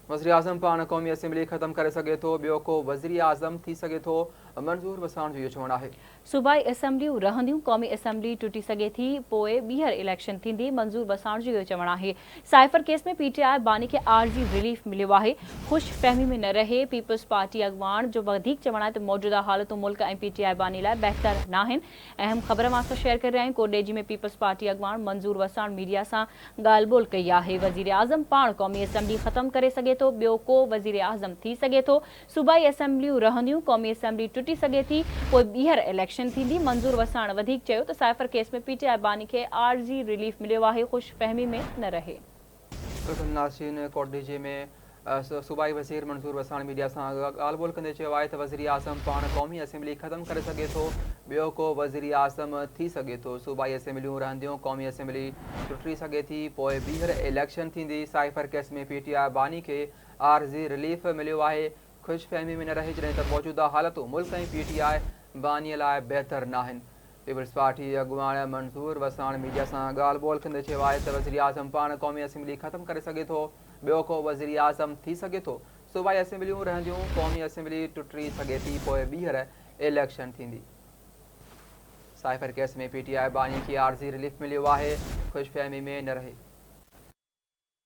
وزيراعظم پاڻ قومي اسيمبلي ختم ڪري سگهي ٿو، ٻيو ڪو وزيراعظم ٿي سگهي ٿو، منظور وساڻ جو اهو چوڻ آهي. صوبائي اسيمبليون رهنديون، قومي اسيمبلي ٽٽي سگهي ٿي، پوء ٻيهر اليڪشن ٿيندي، منظور وساڻ جو اهو چوڻ آهي. سائفر ڪيس ۾ پي ٽي آء باني کي عارضي رليف مليو آهي، خوش فهمي ۾ نه رهي، پيپلز پارٽي اڳواڻ جو وڌيڪ چوڻ آهي ته موجوده حالتون ملڪ ۽ پي ٽي آء باني لاء بهتر ناهن. اهم خبر اوهان سان شيئر ڪري رهيا آهيون، ڪوٽڏيجي ۾ پيپلز پارٽي اڳواڻ منظور وساڻ ميڊيا سان ڳالهه ٻولهه ڪئي آهي، وزيراعظم پاڻ قومي اسيمبلي ختم ڪري سگهي ٿو، ٻيو ڪو وزيراعظم ٿي سگهي ٿو، صوبائي اسيمبليون رهنديون، قومي اسيمبلي ٽٽي سگهي ٿي، پوء ٻيهر اليڪشن ٿيندي، منظور وساڻ وڌيڪ چيو ته سائفر ڪيس ۾ پي ٽي آء باني کي عارضي رليف مليو آهي، خوش فهمي ۾ نه رهي. بلڪل ناظرين ڪوٽڏيجي ۾ صوبائي وزير منظور وساڻ ميڊيا سان ڳالهه ٻولهه ڪندي چيو آهي ته وزيراعظم پاڻ قومي اسيمبلي ختم ڪري سگهي ٿو، ٻيو ڪو وزيراعظم ٿي سگهي ٿو، صوبائي اسيمبليون رهنديون، قومي اسيمبلي ٽٽي سگهي ٿي، پوء ٻيهر اليڪشن ٿيندي، سائفر ڪيس ۾ پي ٽي آء باني کي عارضي رليف مليو آهي، خوش فهمي ۾ نه رهي، جڏهن ته موجوده حالتون ملڪ ۽ پي ٽي آء باني لاء بهتر ناهن. پيپلز پارٽي اڳواڻ منظور وساڻ ميڊيا سان ڳالهه ٻولهه ڪندي چيو آهي ته وزيراعظم پاڻ قومي اسيمبلي ختم ڪري سگهي ٿو، ٻيو ڪو وزيراعظم ٿي سگهي ٿو، صوبائي اسيمبليون رهنديون، قومي اسيمبلي ٽٽي سگهي ٿي، پوء ٻيهر اليڪشن ٿيندي. سائفر ڪيس ۾ پي ٽي آء باني کي عارضي رليف مليو آهي، خوش فهمي ۾ نه رهي.